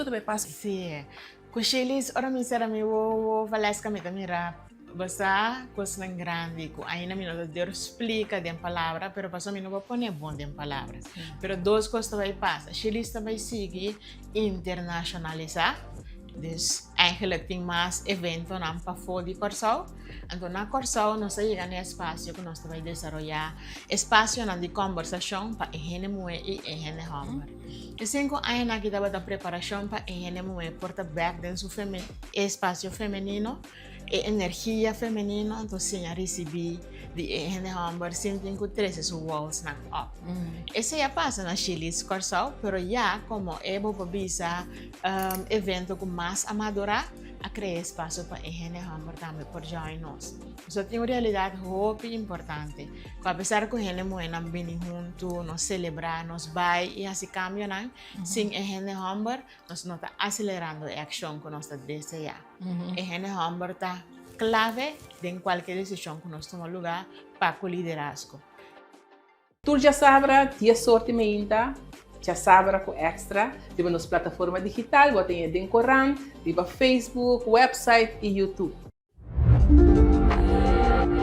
ta bai pasa? Sí. Ku Shelis, ora mi sera mi wowo, Valeska, mi ta mira bo sa kosnan grandi ku ainda mi no ta durf splika den palabra, pero pasobra mi no por pone bon den palabra. Pero dos kos ta bai pasa, Shelis ta bai sigui internashonalisá, dus eigenlijk tin mas eventonan pafó di Kòrsou. Anto na Kòrsou nos a yega na e espasio ku nos ta bai desaroyá espasionan di kòmbersashon pa e hende muhé i e hende hòmber. E sinku añanan aki tabata preparashon pa e hende muhé por ta bèk den su espasio femenino, e energia femenino, anto siña risibí di e hende hòmber sin tin ku trese su walsnan òp. Esei a pasa na Shilis Kòrsou, pero ya komo e bo por bisa evento ku mas a madurá, a krea espasio pa e hende hòmber tambe por join nos. Nos tin un realidat hopi importante, ku apesar ku hende muhénan bini huntu, nos selebrá, nos bai i hasi kambionan, sin e hende hòmber nos no ta aselerando e akshon ku nos ta deseá. E hende hòmber ta klave den kualke desishon ku nos tuma lugá pa ku liderazgo. Tur djasabra, dies or di meinta, Djasabra ku Extra, riba nos plataforma digital, bo ta haña den korant, riba Facebook, website i YouTube.